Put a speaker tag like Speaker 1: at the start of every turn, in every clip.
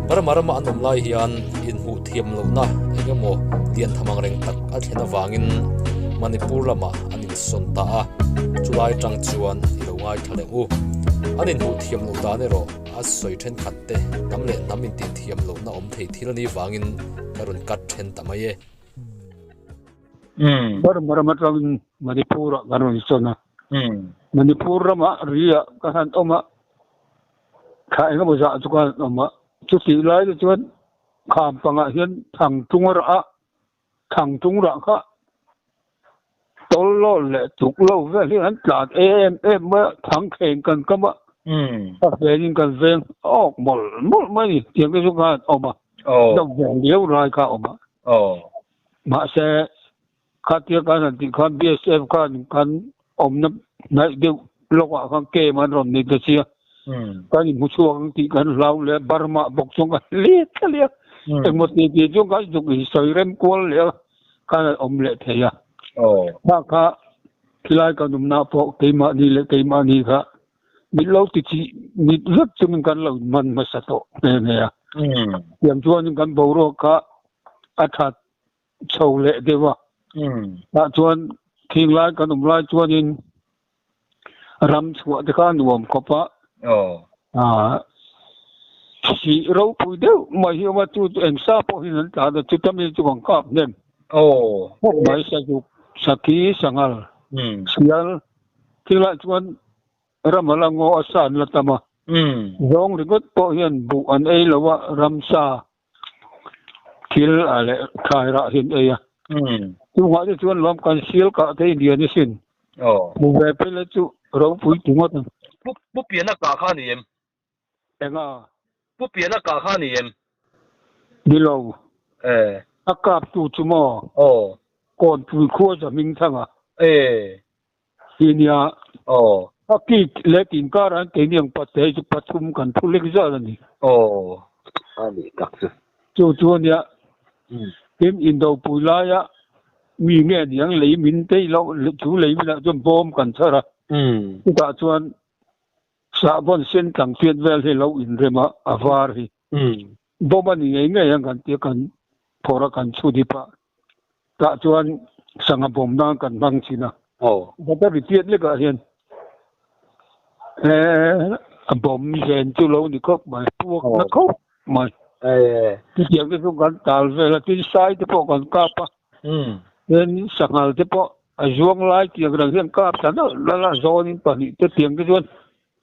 Speaker 1: Burma rama an awm lai hian inhmuh thiam lohna eng emaw lian tham ang reng tak a thlen avangin Manipur lamah an insawn ta a, chulai tang chuan i lo ngaithla leh u. An inhmuh thiam loh dan erawh a sawi thenkhat te hnam leh hnam intih thiam lohna awm thei thil a nih vangin ka rawn cut then ta mai e.
Speaker 2: Burma ram atangin Manipur ah kan rawn sawn a. Manipur ramah ri ah ka han awm a, thla engemaw zah chu ka han awm a. Chutih lai te chuan kham pangah hian thangtung a rah a, thangtung rah kha tawl lo leh tuk lo vel hi an tlan em em mai a, thangthleng kan kam a, a venin kan veng awk mawlh mawlh mai a ni. Tiang te chu khan an awm a, deuh ve liau lai kha a awm a. Mahse, khatia kan han tih khan BSF khan kan awmna hnaih deuh lawkah khan camp an rawn nei ta sia. Kan inhmu chhuak ang tih kan hlau leh a, Burma bawk chuan kan let thleh leh a. Engmaw ti ti chuan kan zuk insawi rem kual leh a, khan an awm leh thei a. Kha kha khilai kan awmna pawh keimahni leh keimahni kha mit lo ti chi mit vek chungin kan lo inman hmasa tawh nghe nghe a. Tiang chuanin kan boruak kha a that chho leh deuh a. Tah chuan thinglai kan awm lai chuanin ram chhuah te kha a nuam khawp a. Sih ropui deuh mai hi a awm a, chu chu eng sa pawh hian an tlan a, chuta mi chu kan kap hnem. Khawp mai sazuk, sakhi, sanghal, sial thilah chuan ram a la ngaw a, sa an la tam a. Zawng ringawt pawh hian buh an ei lo a, ramsa Thil a leh thlai rah hi an ei a. Chungah te chuan lawm kan sial kah te lian asin. Hmu ve phei la chu ropui ti ngawt ang.
Speaker 3: Pu Pu Piana kah kha a ni em?
Speaker 2: Enga?
Speaker 3: Pu Piana kah kha a ni em?
Speaker 2: Ni lo. A kap tu chu maw? Kawnpui khua za hming thang a. Hi nia. A kik leh tin karah hian keini ang pate hi chu pathum kan thu lek zat a ni.
Speaker 4: A nih tak chu.
Speaker 2: Chu chu a nia. Tin indopui laia mi nge niang lei min tei loh chu lei minah chuan bawm kan chhar a. Chutah chuan sahbawn sen tlang fiat vel hi lo inrem a, a var hi. Bawm a ni ngei ngei ang kan tia kan phawrh a kan chhu dip a. Tah chuan sangha bawm nan kan hmang thin a. Battery tiat lekah hian a bawm zen chu lo ni khawp mai, puak na khawp mai. Chutiang te chu kan tal vel a, tin sai te pawh kan kap a, tin sanghal te pawh a zuang lai tiang reng hian kap ta nalh nalh a, zawnin pahnih te tiang te chuan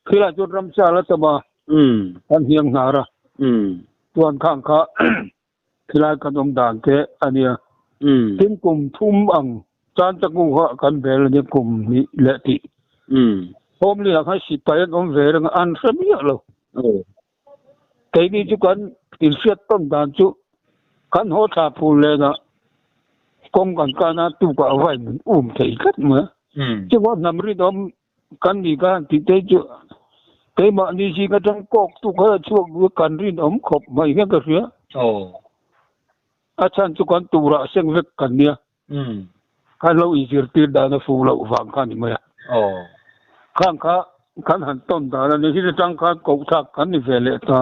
Speaker 2: khilai chuan ramsa la tam a, kan hniang hnar a, chuan khang kha Khilai kan awm dan te a nia. Tin kum thum ang chan chakmu kha kan bel a nia kum hnih leh tih. Homely ah khan sipai an awm ve reng a, an hre miah lo. Keini chu kan inhriat tawn dan chu kan haw thla phul lenah kawng kan kan a tukah a vai min um thei tlat mai a. Chuvang hnam rinawm Kan ni ka han tih te chu keimahni zing atang kawk tu kha a chhuak duh a, kan rinawm khawp mai hian ka hria. A chhan chu kan turah seng vek kan nia. Kan lo inzirtir dan a fuh loh vang kha a ni mai a. Khang kha kan han tawn dan a ni. Hit atang khan koh thlak kan ni ve leh ta.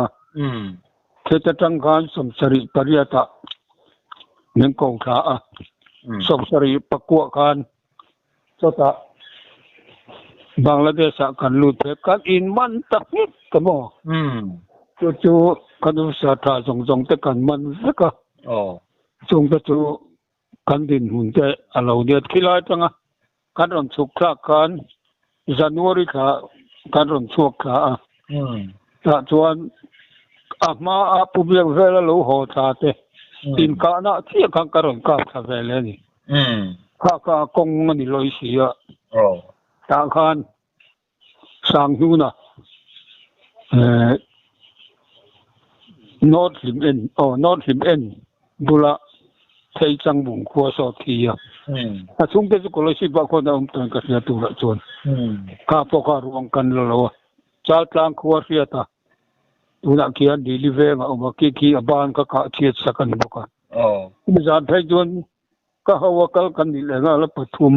Speaker 2: Hit atang khan 78 ah min ko thla a. 74 khan Chutah Bangladesh ah kan lut phei kan in man ta nghet ka maw? Chu chu kan usa tha zawng zawng te kan man vek a, chung te chu kan dinhmun te a lo nia. Khilai atanga kan rawn chhuk thlak khan January thla kan rawn chhuak thla a, tah chuan a hma a Pu Biakvela lo haw thla te inkahna chiah khan ka rawn kap thla ve leh a ni. Kha kha a kawng a ni lawi si a. Tah khan Sanghnuna North Hlim En aw North Hlim En bula Thei Changbung khua saw thi a. A chhungte chu Kolasib ah khuan a awm tawn ka hria turah chuan. Kha pawh kha ruang kan la lo a. Chaltlang khua hriat a. Tunah khian Dili veng a awm a, khi khi a ban kha kah chhiat sak a ni bawk a. Zan phei chuan ka ho a kal kan nih leh nghal a pathum.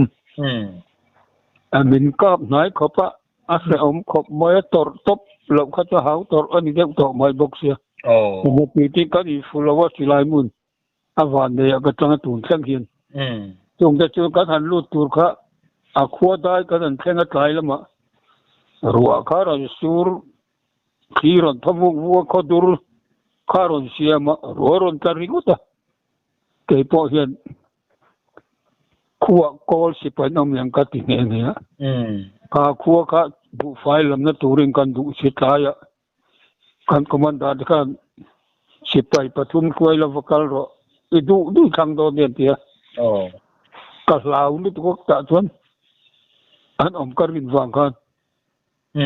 Speaker 2: A min kap hnai khawp a. A hrehawm khawp mai a, tawrh tawp loh kha chu a hau tawrh a ni deuh tawh mai bawk sia. Mipui te kan infu lo a silai hmun a van nei ah ka tang a tun thleng hian. Chungte chu kan han lut tur kha a khua dai kan han thleng a tlai lamah ruah kha rawn sur thli rawn thaw vuk vuk a khaw dur kha rawn siam a ruah rawn tla ringawt a. Kei pawh hian khuah kawl sipai an awm em ka ti nghe nghe a. Kha khua kha buhfai lamna turin kan duh si tlaiah kan commander te khan sipai pathum hruai lova kal rawh i duh duh thlang dawn nia an ti a. Ka hlau lutuk a tah chuan an awm ka rin vang khan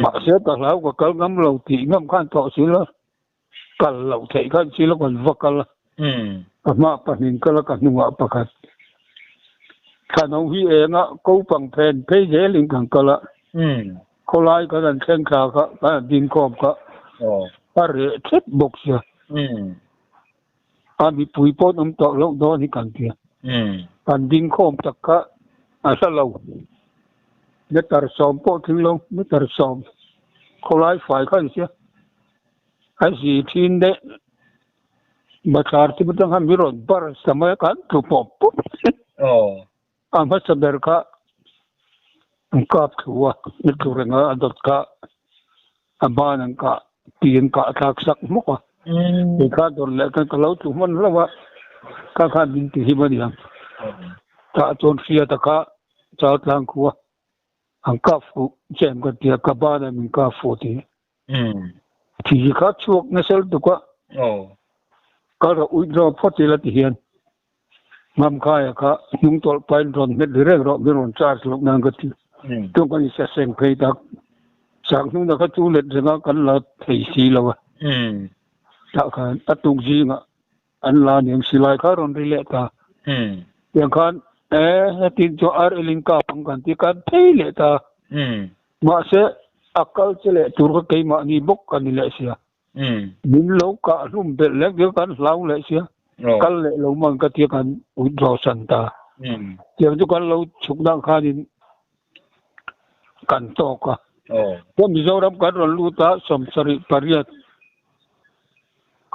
Speaker 2: mahse ka hlau ka kal ngam lo tih ngam khan thawh si la. Kal loh theih khan si lo kan va kal a, ka hma pahnih kal a ka hnungah pakhat. Thlanho hi enga kopang phen phei zelin kan kal a, khawlai kan han thleng thla kha kan han ding khawm kha a reh thlep bawk sia. A mipui pawh an awm tawh loh dawn hi kan tia. Kan ding khawm tak kha a hla lo. Meter sawm pawh tling lo, meter sawm khawlai fai kha a ni sia. A zi thin deuh bathlar te atang khan min rawn bar sa mai a kan tlu pawp pawp a hmasa ber kha an kap thlu a ni tlu reng a a dawt kha a ban an kah ti an kah thlak sak hmawk a kei kha dawt leh khan ka lo tlu hman hlauh a kha khan min ti him a niang tah chuan hriata kha Chaltlang khua an kap fuh chem ka tia ka ban a min kap fuh tih. Thi kha chhuak nasa lutuk a. Ka rawh uih zawk phawt ila ti hian Ngamkhaia kha hnung tawlh pahin rawn hmet ri reng rawh min rawn charge loh nan ka ti. Tung kan insa seng phei tak. Sak hnungna kha chu let renga kan la thei si lo a. Tah khan a tuk zingah an la aniang silai kha rawn ri leh ta. Tiang khan e hetin chu ar elin kap ang kan ti kan phei leh ta. Mahse, a kal che leh tur kha keimahni bawk ka ni leh sia. Min lo kah hlum belh lek deuh kan hlau leh sia. Kal leh lo man ka tia kan withdraw san ta. Tiang chu kan lo chhuk dan khanin kan tawk a. Chuan Mizoram kan rawn lut a, 78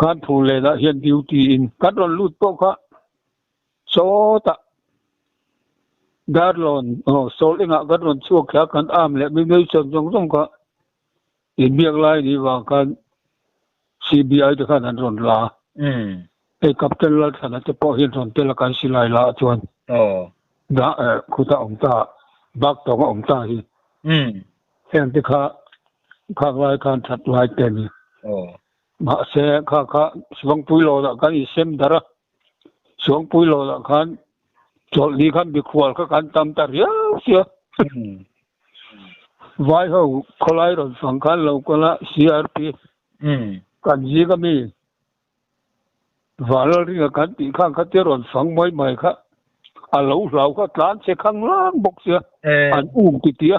Speaker 2: khan Phullen-ah hian duty in kan rawn lut pawh kha Sawtah Darlawn aw sawl engah kan rawn chhuak thla kan am leh mi nui sawn zawng zawng kha inbiak lai ni vang khan CBI te khan an rawn la a. Hei Captain Lalthlana te pawh hian rawn tel a kan silai la ah chuan dah khuta awm ta bak tawng a awm ta hi heng te kha khak lai khan that lai te a ni. Mahse kha kha Sivangpui lawlah kan insem darh a. Suangpui lo lah khan chawlhni khan mikhual kha kan tam ta riau sia. Vai ho khawlai rawn fang khan lo kal a CRP kan zing a mi Vanlalringa kan tih khan kha te rawn fang mai mai kha a lo hlau kha tlan che khang lang bawk sia an um ti tia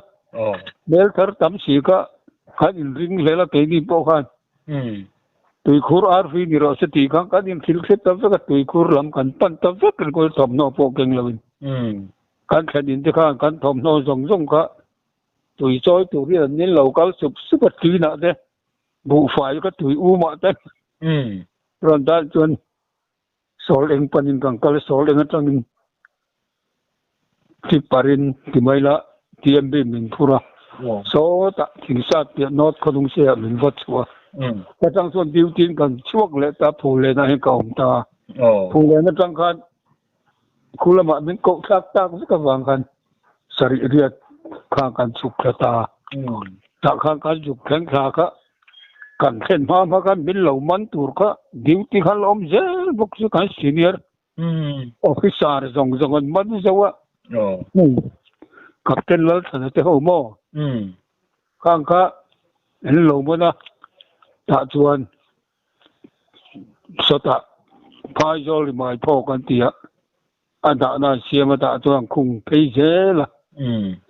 Speaker 2: hmel thar tam si kha kan inring hlel a keini pawh khan. Tuikhur RV ni rawh se tih kha kan inthil thlet ta vek a, tuikhur lam kan pan ta vek ringawt thawmhnaw pawh keng loin. Kan thlen in te khan kan thawmhnaw zawng zawng kha tui chawi tur hian an nil lo kal sup sup a, tlinah te buhfai kha tui umah te rawn dan chuan sawl eng panin kan kal a, sawl eng atangin Tiparin ti mai la TMB min phur a, sawtah thingsat piah North Khawdungseah min va chhuah a. Ka tang chuan duty in kan chhuak leh ta Phullenah hian ka awm ta a. Phullen atang khan khu lamah min koh thlak tak vek avang khan sarih riat kha kan chhuk thla ta a. Tah khan kan zuk thleng thla kha kan thlen hma hma khan min lo man tur kha duty khan la awm zel bawk chu kan senior Officer zawng zawng an man zo a. Captain Lalthana te ho maw? Khang kha an lo man a, tah chuan sawtah Phaizawl ri mai phawk an ti a, a dahna an siam a tah chuan an khung phei zel a.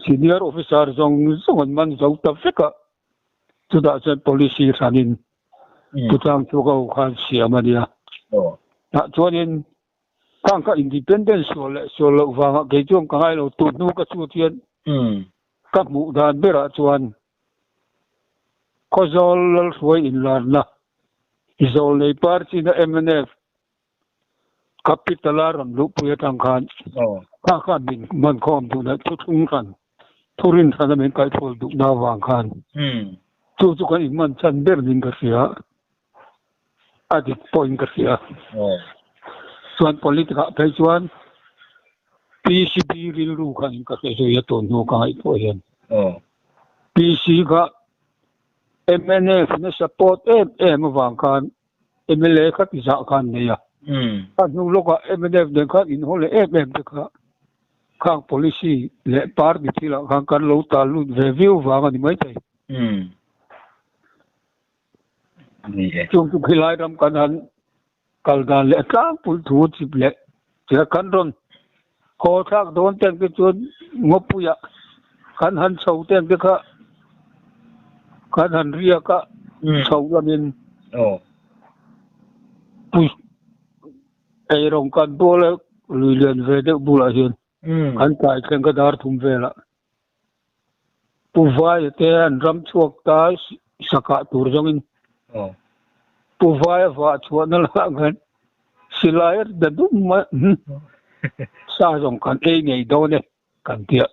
Speaker 2: Senior officer zawng zawng an man zo ta vek a, chutah chuan policy hranin Putlang chu ka ho khan siam a nia. Tah chuanin khang kha independence sual leh sual loh vangah kei chuan ka ngai lo. Tun hnu ka chhut hian ka hmuh dan berah chuan. Khawzawl Lalhruai inlarna Zawlnei Party-na mnf Capital-a rawn luhpui atang khan kha khan min man khawm duhna thuthlung hran, thurin hrana min kaihhrual duhna avang khan chu chu kan inman chhan ber niin ka hria, a dik pawhin ka hria. Chuan politic-ah phei chuan PCB rilru khan ka hre zui a tun hnu ka ngaihtuah hian. PC kha mnf na support em em avang khan mla kha ti zah khan nei a. A hnu lawkah mnf nen khan inhaw leh em em te kha khang policy leh party thilah khan kan lo tal lut ve viau vang a ni maithei. Chung chu khilai ram kan han kal dan leh tlangpui thu chip leh tia kan rawn haw thlak dawn ten te chuan ngawpuiah kan han chho ten te kha kan han riak a chho lamin pui eirawng kan bawl a lui lian ve deuh bulah hian kan tlai thleng ka dar thum velah. Pu Vaia te an ram chhuak ta sakah tur zawngin Pu Vaia vah chhuahna lakah khan silai a da dum mai sa zawng kan ei ngei dawn e kan ti a.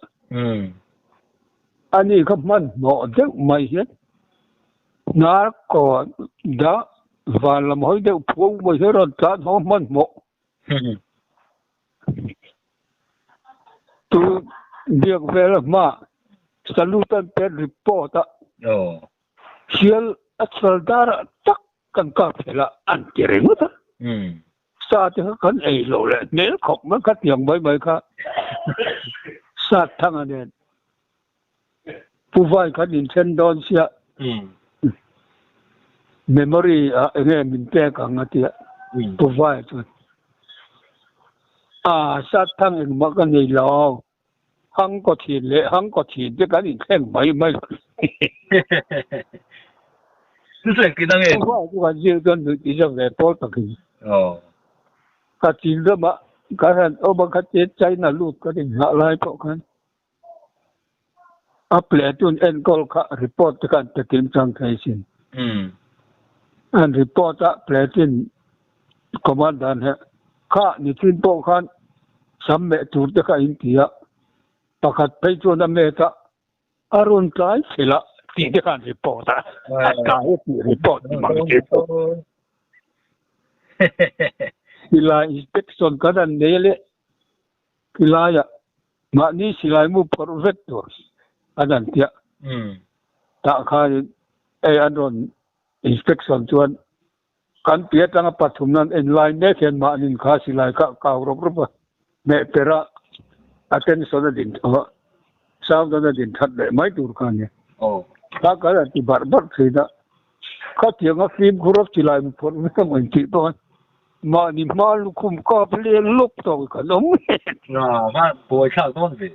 Speaker 2: Ani kha hmanhmawh deuh mai hian hnar kaw dah van lam hawi deuh phuau mai hian rawn tlan haw hmanhmawh. Tu biak vel a hma salute an pet report a sial a chal dar ah tak kan kap thei la an ti ringawt a sa te kha kan ei lo leh hmel khawp mai kha tiang mai mai kha sat thang a nen pu vai khan inthen dawn sia memory ah enge min pek ang a tia pu vai chuan a sat thang engmah ka nei lo hang kaw thin leh hang kaw thin te kan inthleng mai mai lo
Speaker 3: Chu chu engtin ange?
Speaker 2: Pu vai chu kan zir chuan nuih tih zawk ve pawl takin ka chin ramah ka han awm a khatia China lut kan inghah lai pawh khan A platoon enkawl kha report te khan takin chang thei sin. An report a platoon commandant he kha nichin pawh khan sam meh tur te kha in ti a, pakhat phei chuan a met a, a rawn tlai thil a tih te khan report a, a tlai a tih report ni mang che pawh. Silai inspection kan han nei a le. Tilaiah mahni silai mu phawrh vek tur an han tia. Tah khanin hei an rawn inspection chuan kan pi atanga pathum nan en lai mek hian mahnin kha silai kha a kau rawp rawp a, hmeh per a attention a din tho a, sound an a din that leh mai tur kha a nia. Kha kan han ti barh barh thin a, khatianga fimkhur a silai mu phawrh vek ang intih pawh khan Mahni hma lukhum kap leng lawk tawk hi kan awm nge.
Speaker 3: Nga va buai thlak dawn ve.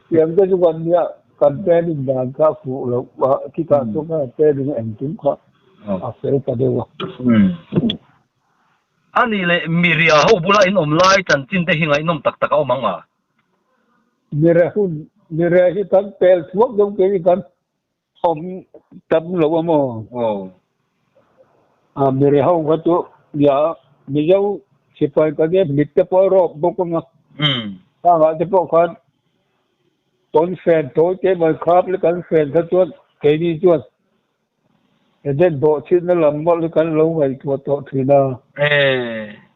Speaker 2: Tiang te chu kan nia kan planning dan kha a fuh loh a khitah chuan khan a planning a engkim kha a fel ta deuh a.
Speaker 3: A nih leh Miria ho bula in awm lai chanchin te hi ngaihnawm tak tak a awm ang a?
Speaker 2: Miria hun Miria hi kan pel thuak deuh ke hi kan Awm tam lo a maw?
Speaker 3: Aw.
Speaker 2: A mire ho kha chu ya Mizo sipai ka nia mit te pawh a rawk bawk ang a. Khangah te pawh khan tawn fen tawi te mai khap leh kan fen kha chuan keini chuan Eden bawh chhinna lam mawlh hi kan lo ngaihtuah tawh thin a.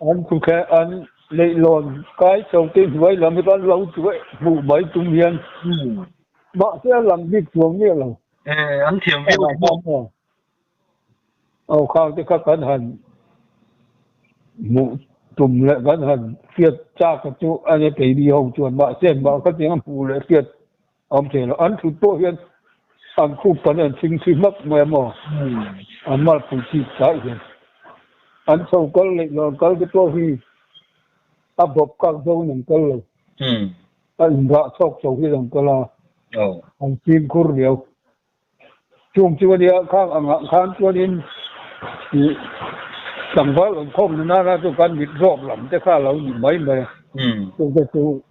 Speaker 2: An thuthleh an leihlawn kai chho te hnuai lam hi kan lo chu hmuh mai tum hian mahse a lang bik chuang miah lo.
Speaker 3: An thiam viau ang maw?
Speaker 2: Aw khang te kha kan han hmuh tum leh kan han hriat chak chu a nia keini ho chuan mahse mah khatiang a hmuh leh hriat Awm thei lo. An thut pawh hian an khup pan an thing thi hmak mai a maw? An malpui chip tlai hian. An chho kal leh lo, an kal te pawh hi a bawp kak zo in an kal lo. A inrah chhawk chho hian an kal a, an fimkhur riau. Chung chu ania khang angah khan chuanin ih tlangval awm khawm na nana chu kan mit zawk lam te kha a lo ni mai mai a, chung te chu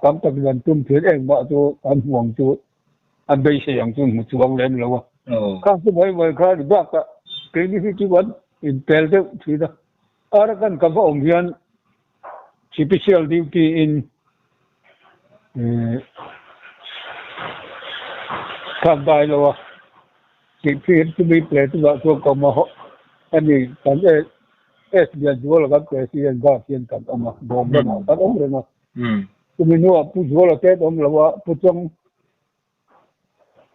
Speaker 2: tam tak in an tum thin engmah chu an hmuang chu An beisei ang chu hmu chuang lem lo a. Khang chu mai mai kha ni bakah keini hi chu an inpel deuh thin a. Arakan ka va awm hian Special duty in khan dai lo a tih phir chumi ple chungah chuan ka awm a hemi kan S Lianzuala kan President bak hian kan awm a bawm ramah kan awm reng a. Chumi hnuah Pu Zuala te an awm lo a Pu Chawng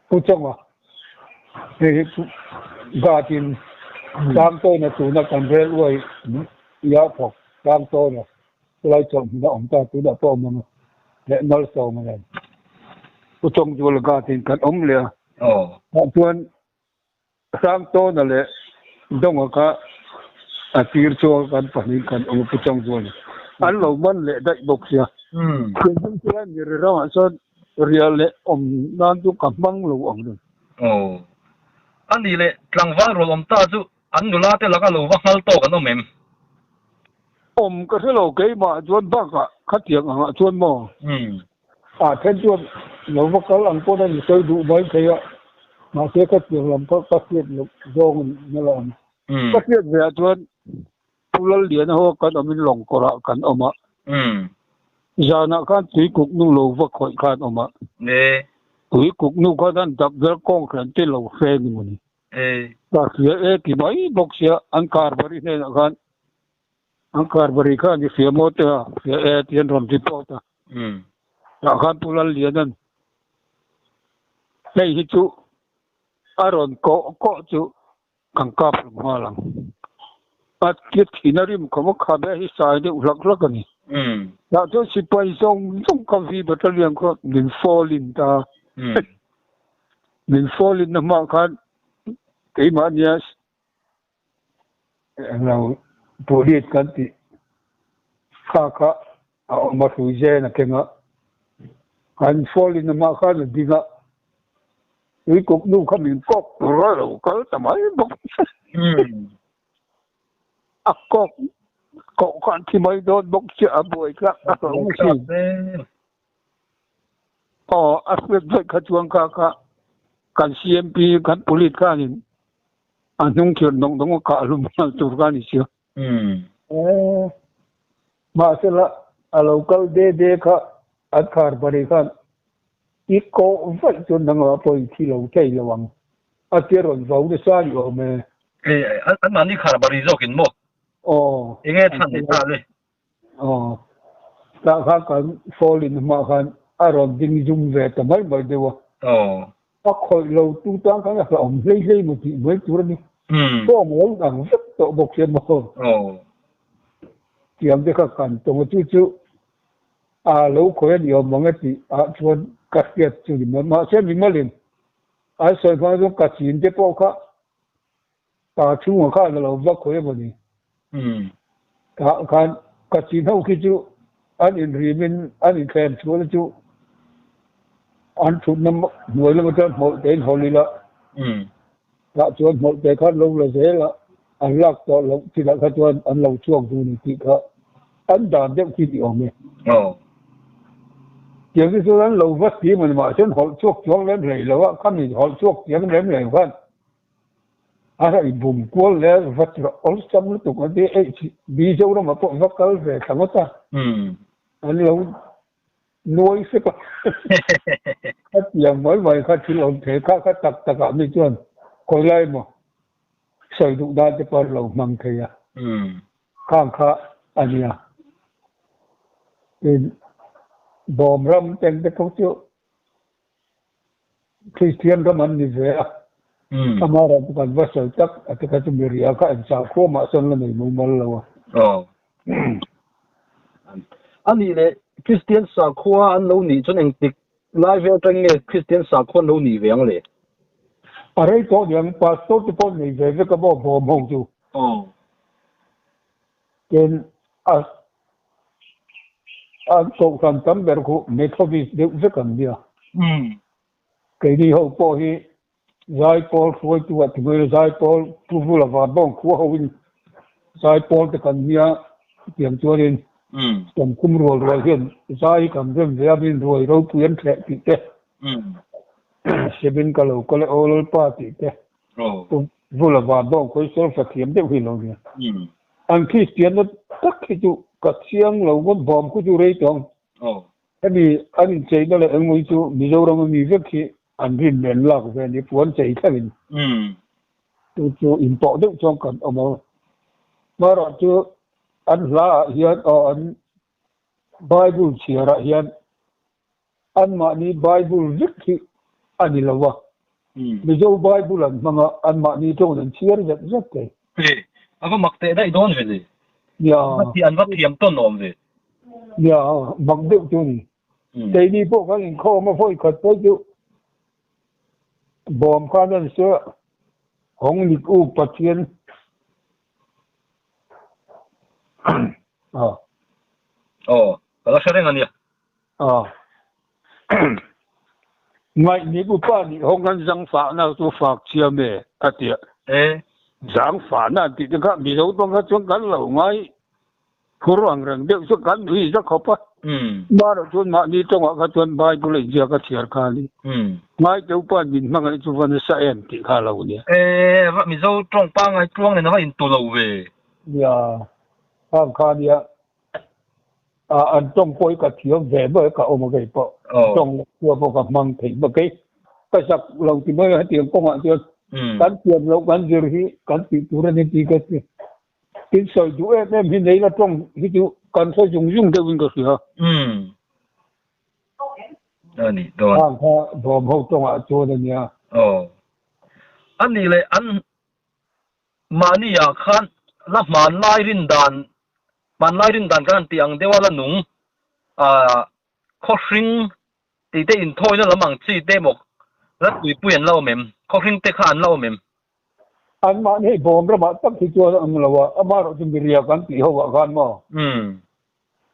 Speaker 2: Pu Chawnga hei hi chu guard in Tlangtawna tuna kan railway ia thawk Tlangtawna chulai chawlh hmun a awm ta tunah pawh a awm ang a leh Malsawma nen Pu Chawngzuala guard in kan awm leh a tah chuan Hrangtawna leh Dawnga kha a tir chuang kan pahnih kan awm a Pu Changzuala an lo man leh daih bawk sia. Thinlung chuan mi ri ramah chuan riah leh awm nan chu ka hmang lo ang reng.
Speaker 3: Aw. A nih leh tlangval rawl awm ta chu an nula te laka lo va nghal tawk an awm em?
Speaker 2: Awm ka hre lo keimah chuan bakah khatiang angah chuan maw? A then chuan lo va kal ang pawn a insawi duh mai thei a, mahse ka tiang lam kha ka hriat loh zawng a nih hmel a ang. Ka hriat ve ah chuan Pu Lalliana ho kan awmin lawngkawrah kan awm a, zanah khan tuikuk nu lo va khawih khan awm a, tuikuk nu khan an dap vel kawng hran te lo hre ni maw ni. Ka hria e ti mai bawk sia, an karbari hnenah khan an karbari khan i hria maw te a, hria e ti an rawn report a. Tah khan Pu Lalliana'n hei hi chu a rawn kawh kawh chu kan kap hlum nghal ang. A tia thin a rim khawm a, khabe hi sai deuh hlak hlak a ni. Tah chuan sipai zawng zawng kha V Battalion kha min fall in ta. Min fall in na hmaah khan keimahnia Englo police kan tih kha kha a awm a hrui zen a keng a, kan fall in amah khan a ding a, tuikuk nu kha min kawk tur a lo kal ta mai bawk a kawk kawh khan thi mai dawn bawk chiah a buai tlak a hlauh asin. Aw a hriat daih kha chuan kha kha kan CMP kan police khanin a hnung thir nawk nawk a kah hlum nghal tur kha a ni sia. Mahsela a lo kal de de kha an khar bari khan i kawh vaih chuan nangah pawh in thi lo thei lo ang a tia rawn vau nasa ni awm e.
Speaker 3: An mahni khar bari zawkin maw?
Speaker 2: Aw.
Speaker 3: Enge chhan ni ta le?
Speaker 2: Aw, tah khan kan fall in hmah khan a rawn ding zum ve ta mai mai deuh a.
Speaker 3: Aw.
Speaker 2: A khawih lo tu tan khan a hlauhawm hlei hlei maw tih mai tur a ni. Form a lo dang vek tawh bawk sia maw.
Speaker 3: Aw.
Speaker 2: Tiang te kha kan tawng a chu chu a lo khawih a ni awm ang e tih ah chuan ka hriat chu ni mai. Mahse mimalin an sawi hma chuan ka chin te pawh kha Pa chhungah khan a lo va khawi emaw ni? Tah khan ka chin ho khi chu an inrimin an inthlem chhuahna chu an thutna hnuai lamah chuan hmawlh tein hawl ila, tah chuan hmawlh te khan lo la zel a, an lak tawh loh chilah kha chuan an lo chhuak duh ni tih kha an dan deuh khi ni awm e. Tiang te chuan an lo va ti emaw ni mahse an hawlh chhuak chuang lem hlei lo a, khami hawlh chhuak chiang lem lem khan A raih bum kual leh va tirh awlsam lutuk a nia eih chi Mizoramah pawh va kal ve thla ngawt a, an lo nuai hrep a, khatiang mai mai kha thil awm thei kha kha tak takah mi chuan khawi lai emaw sawi duh dan te pawh an lo hmang thei a, khang kha a nia. Tin, bawm ram teng te pawh chu Kristian ram an ni ve a, ama ram kan va sawi tak a ti kha chu Miria kha eng chah khuam ah sawn la nei mumal lo a.
Speaker 3: Aw. A nih leh Kristian sakhua an lo nih chuan engtik lai vel atang nge Kristian sakhua an lo nih ve ang le?
Speaker 2: A rei tawh niang Pastor te pawh nei ve vek a maw bawm ho chu.
Speaker 3: Aw.
Speaker 2: Tin a an kohhran tam ber khu Methodist deuh vek an nia. Keini ho pawh hi Zaipawl hruaitu ah ti mai Zaipawl Pu Vula Vanbawng khua ho in Zaipawl te kan nia tiang chuanin kan kum rual rual hian zai hi kan rem ve a min ruai ropui an thleh tih te. Sebin ka lo kal e aw Lalpa tih te. Pu Vula van bawng khawi solfa thiam deuh hi lo nia. An Kristianna tak hi chu ka chiang lo ngawt bawm khu chu rei tawng. Hemi an incheina leh engmaw hi chu Mizoram a mi vek hi an rin leh an lak ve a ni, puan chei thlengin. Chu chu inpawh deuh chuan kan awm a. Hmarah chu an hla ah hian aw an Bible chhiar ah hian Anmahni Bible vek hi a ni lo a, Mizo Bible an hmang a, anmahni tawngin an chhiar zet zet thei.
Speaker 3: E, a va mak teh daih dawn ve le.
Speaker 2: Nia.
Speaker 3: An va thiam tawn awm ve.
Speaker 2: Nia, mak deuh chu a ni. Keini pawh kan inkhawm a, vawi khat phei chu bawm khan a ni se, Hawng Nik U Pathian
Speaker 3: Aw. Aw, ka la hre reng a nia.
Speaker 2: Aw. Ngaih nih upa nih hawng kan zang fahna chu fak chiam e a ti a.
Speaker 3: E.
Speaker 2: Zang fahna an tih te kha Mizo tawng kha chuan kan lo ngai phur ang reng deuh chu kan nui za khawp a. Mahrawh chuan mahni tawngah kha chuan Bible a inziak a chhiar kha a ni. Ngaite upa min hmangaih chu va nasa em tih kha a lo nia.
Speaker 3: E, va Mizo tawng pangngai tluang nen a va intu lo ve.
Speaker 2: Nia, khang kha nia an tawng pawh hi ka thiam ve mai ka awm a kei pawh tawng chhuah pawh ka hmang thei mai kei ka zak lo ti mai a hetiang kawngah chuan kan thiam loh kan zir hi kan tih tur a ni tih ka hria tin sawi duh em em hi nei la tawng hi chu kan hre zung zung deuh in ka hria
Speaker 3: a ni dawn
Speaker 2: khang kha bawm ho tawngah chuan a nia
Speaker 3: aw a nih leh an Mahni ah khan la hmanlai rin dan, hmanlai rin dan kan han tih ang deuh a la nung ah khawhring tih te inthawina lam ang chi te emaw la tuipui an la awm em? Khawhring te kha an la awm em?
Speaker 2: An mahni bawm ramah tak hi chuan a awm lo a, amaherawh chu miria kan tih ho ah khan maw?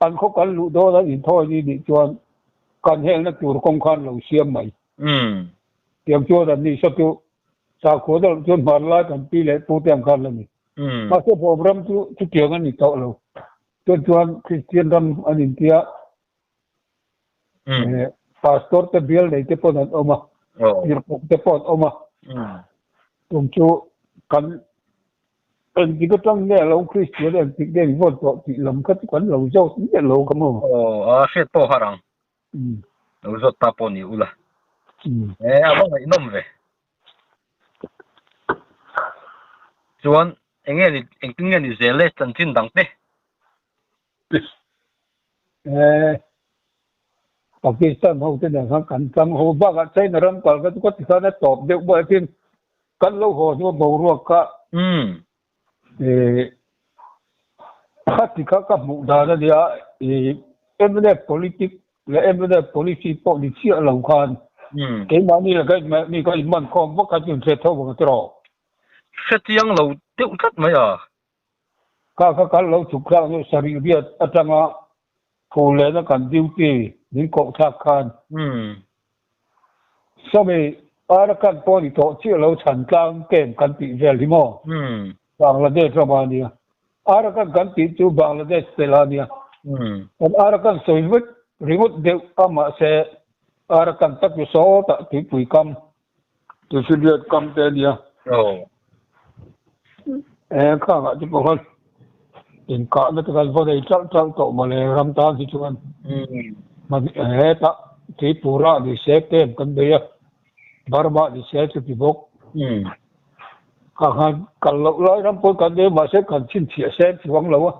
Speaker 2: An khaw kan luh dawn an inthawi ni nih chuan kan helna tur kawng khan lo siam mai. Tiang chuan an ni saw chu sakhua deuh chuan hmanlai kan pi leh pu te ang khan la ni. Mahse Bawm ram chu chutiang a ni tawh lo. Chuan chuan Kristian ram an intia Pastor te bial nei te pawn an awm a, tirhkoh te pawh an awm a. Tum chu kan Engtik atang nge lo Kristian engtik nge in vote tawh tih lam kha chu kan lo zawt miah lo ka maw?
Speaker 3: Aw, a hriat pawh har ang. Lo zawt ta pawh ni ula. E, a va ngaihnawm ve. Chuan enge ni engtin nge ni zel e chanchin dang te?
Speaker 2: E, Pakistan ho te nen khan kan tlang ho bakah China ram kal kha chu ka ti khan a tawp deuh bawk a tin Kan lo haw hnu a boruak kha khati kha ka hmuh dan a nia, mnf politic leh mnf policy pawh ni chiah lo khan keimahni leh ka inmahni ka inman khawm vak kha chu inhriat tho vang a tiraw.
Speaker 3: Hrechiang lo deuh tlat mai a.
Speaker 2: Kha kha kan lo chhuk thlak hnu sarih riat atanga Thu lehna kan duty min koh thlak khan sawmi Arakan pawh ni tawh chiah lo chhan tlang kem kan tih vel hi maw? Bangladesh rama ania. Arakan kan tih chu Bangladesh tel a nia. Kan Arakan sawi vek ringawt deuh a mahse Arakan tak chu sawtah tuipui kam Tuifinriat kam te a nia. E khangah te pawh khan inkahna te khan va nei ṭalh ṭalh tawh mawle ram tan hi chuan hetah Tripura ni se camp kan bei a, Burma ni se chuti bawk. Khang khan kal loh lai ram pawh kan nei a mahse kan chhinchhiah se chuang lo a.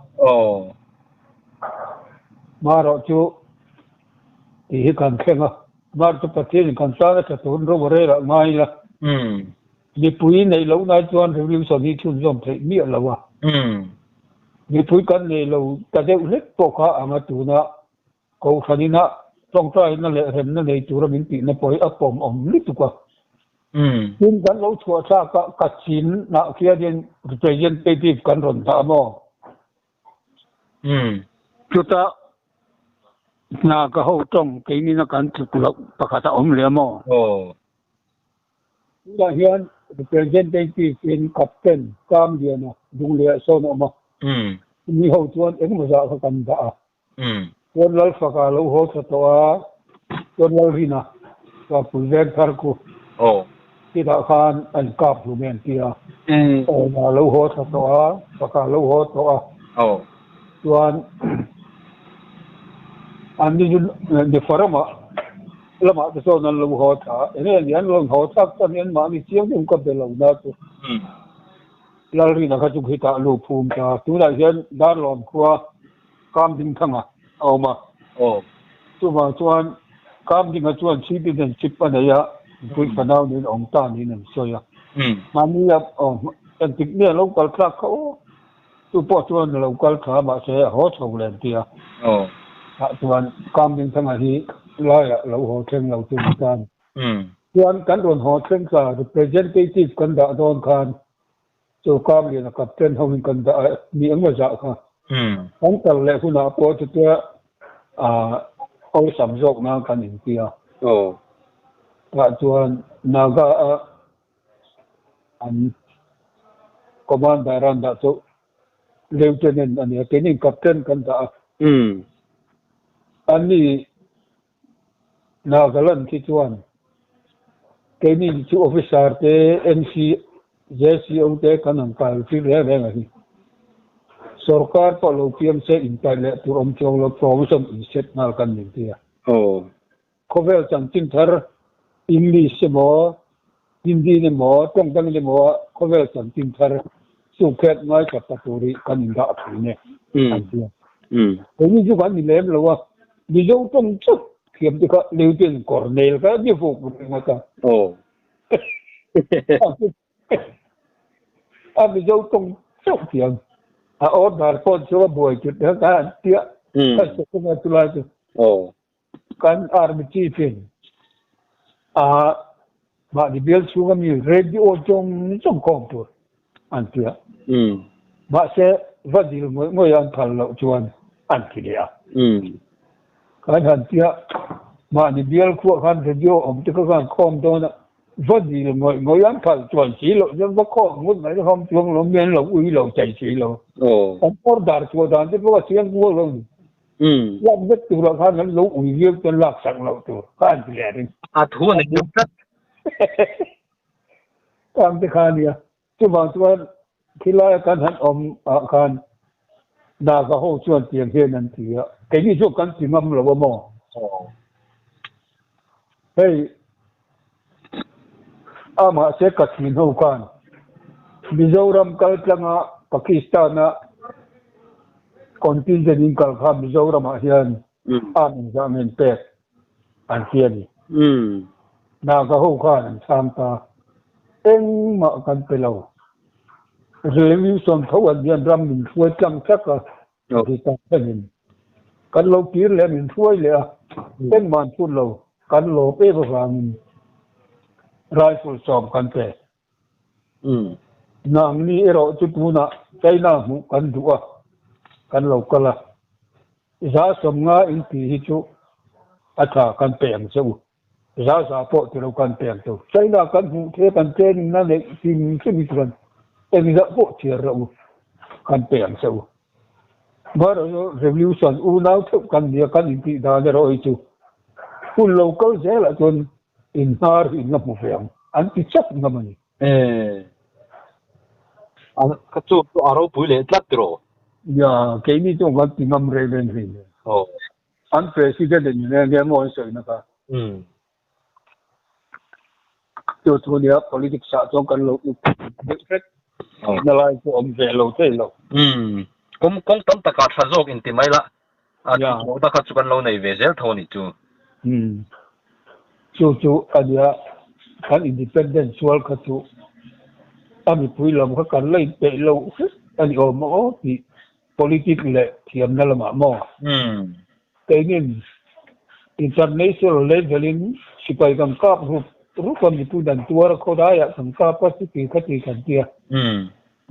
Speaker 2: Marawh chu tih hi kan thleng a. Mar chu Pathianin kan tan a tha turin ro a rel ah ngai ila. Mipui neih loh nai chuan revolution hi chhunzawm theih miah lo a. Mipui kan nei lo ta deuh hlek pawh kha anga tuna Kohhranina tawngtaina leh remna nei tura min tihna pawh hi a pawm awm lutuk a. Tin kan lo chhuah thlak a, Kachin-ah khianin representative kan rawn dah a maw? Chutah hna ka ho tawng keinin a kan tluk loh pakhat a awm leh a maw? Tunah hian representative in captain Kamliana Dungleh sawn a awm a, mi ho chuan engemaw zah kha kan dah a, chuan Lalfaka a lo haw thla tawh a, chuan Lalrina. Tualpui Vengthar khu.
Speaker 3: Aw.
Speaker 2: Chutah khan an kap hlum e an ti a. Awna a lo haw thla tawh a, Faka a lo haw tawh a.
Speaker 3: Aw.
Speaker 2: Chuan an ni chu Nefaramah lamah te chuan an lo haw thla a. Enge a nih an rawn haw thlak chuan an mahni chiang deuhin ka be lo na chu. Lalrina kha chu khitah a lu phum ta. Tunah hian Darlawn khua Kamdingthanga a awm a.
Speaker 3: Aw.
Speaker 2: Chuvang chuan Kamdinga chuan citizenship a nei a, nupui fanau niin a awm ta niin an sawi a. Mahni a engtik nge a lo kal thlak kha aw. Chu pawh chuan a lo kal thla mahse a haw chho lem ti a.
Speaker 3: Aw.
Speaker 2: Tah chuan Kamdingthanga hi laiah lo haw thleng lo chu ni ta a ni. Chuan kan rawn haw thleng thla representative kan dah dawn khan Chu Kamliana captain ho in kan dah a ni ang zah kha. Kan kal leh hunah pawh chutia awlsam zawk nan kan inti a. Tah chuan Naga a an commander an dah chu lieutenant a nia, keinin captain kan dah a. Ani Nagaland khi chuan keini chu officer te NC JCO te kan han kai tir reng reng a hi. Sorkar pawh lo piang se inkai leh tur awm chuang lo promotion inset nghal kan ning ti a. Khawvel chanchin thar English emaw Hindi emaw tawng dang emaw khawvel chanchin thar sukhet ngaithla ta tur hi kan indah thin e an ti a. Keini chu kan ni lem lo a, Mizo tawng chauh thiam te kha Lieutenant Colonel kha ni vuk ringawt a. A Mizo tawng chauh thiam a order pawh chu a buai chut kha an tia ka sawi chulai chu. Kan Army Chief in a mahni bial chhunga mi radio zawng zawng khawm tur an ti a. Mahse, va dil ngawih ngawih an phal loh chuan an ti leh a. Kan han ti a, mahni bial khuah khan radio awm te kha khan khawm dawn a, va dil ngawih ngawih an phal chuan si loh chuan va khawm ngawt mai khawm chuang lo mi an lo ui lo thei si lo. An order chhuah dan te pawh a chiang kual lo ni. Lak vek turah khan an lo ui viau chuan lak sak loh tur kha an ti leh ring.
Speaker 3: A thu a nei deuh tlat.
Speaker 2: Kang te kha a nia. Chuvang chuan khilai a kan han awm ah khan Naga ho chuan tiang hian an ti a, keini chu kan ti ngam lo a maw? Hei a mahse ka thin ho khan Mizoram kal tlanga Pakistan a contingent in kal kha Mizoram ah hian arm engzah nge in pek an ti a ni. Naga ho khan an chhang ta engmah kan pe lo. Revolution tho an hian ram min hruai tlang tlat a. Ti tak hianin kan lo kir leh a, min hruai leh a, engmah an phut lo, kan lawm em avangin rifle sawm kan pe. Nangni erawh chu tunah China hmuh kan duh a, kan lo kal a, 150 inti hi chu a tha kan pe ang che u. Za za pawh ti lo kan peng chu. China kan hmuh the kan training na neih hrim hrim hi chuan engzah pawh chhiar loh u kan peng che u. Bharat revolution unau theuh kan nia kan intih dan erawh hi chu hun lo kal zelah chuan in hnar hi in la hmu ve ang an ti chak ngam a ni.
Speaker 3: Ka chu chu a ropui leh tlat tiraw?
Speaker 2: Nia, keini chuan kan ti ngam reng reng hlei nen. An president in eng nge maw an sawi na kha. Chu thu nia politics ah chuan kan lo up deuh hret na lai chu awm ve lo thei lo.
Speaker 3: Kawng kawng tam takah tha zawk in ti mai la, a tih ta kha chu kan lo nei ve zel tho a nih chu.
Speaker 2: Chu chu a nia kan independent sual kha chu a mipui lam kha kan la inpeih lo hret a ni awm aw tih Politic leh thiamna lamah maw? Keinin international level in sipai kan kap rup rup a mipui dan tuar a khawdaiah kan kap a chuti khati kan tia.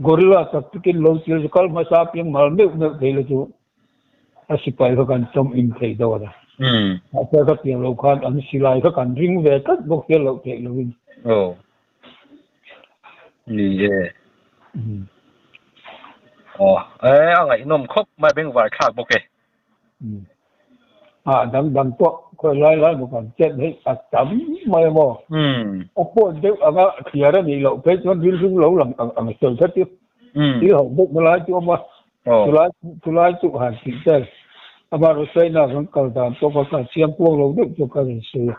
Speaker 2: Gorilla tak takin lo thil chu kal hmasa apiang mal meuh meuh thei la chu a sipai kha kan chawm in thei dawn a. Mahse ka tiang lo khan an silai kha kan ring ve tlat bawk hian loh theih loin.
Speaker 3: Ni e. Aw, e a ngaihnawm khawp mai bengvar thlak bawk e.
Speaker 2: A dang dang pawh khawi lai lai maw kan chet hei a tam mai a maw? A pawn deuh anga thliar a nih loh phei chuan rilru lo lang ang ang sawi kha chu thil ho bawk na lai chu a awm a, chulai chulai chu han tih vel amaherawhchu kan kal dan pawh kha ka chiang kuang lo deuh chu ka rawn sawi a.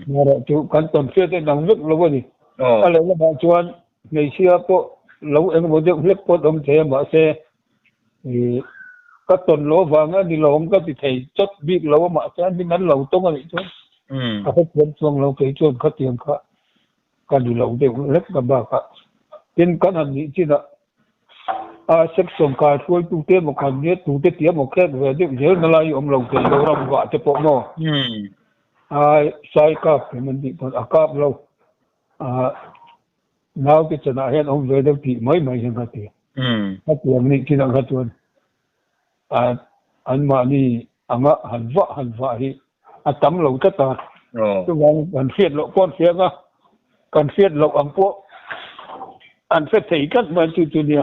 Speaker 2: Amaherawhchu kan tawn hriat en ang vek lo a ni. A lehlamah chuan hmeichhia pawh lo engemaw deuh hlek pawh an awm thei a mahse Ih, ka tawn lo avang a ni lo ang ka ti thei chawt bik lo a mahse an min an lo tawng a nih chuan ka hrethiam chuang lo kei chuan khatiang kha ka ni lo deuh hlek ka bakah tin kan han nih chinah a section kai hruaitute emaw kan nia tute tih emaw khek ve deuh zel na lai awm lo thei lo ram vah te pawh maw ai sai kap em an tih pawn a kap lo a Naute chanah hian awm ve deuh tih mai mai hian ka ti. Ka tiang nih chinah kha chuan anmahni anga han vah han vah hi a tam lo tlat a. Chuvang kan hriat loh pawh an hria ang a, kan hriat loh ang pawh an hre thei tlat mai chu chu nia.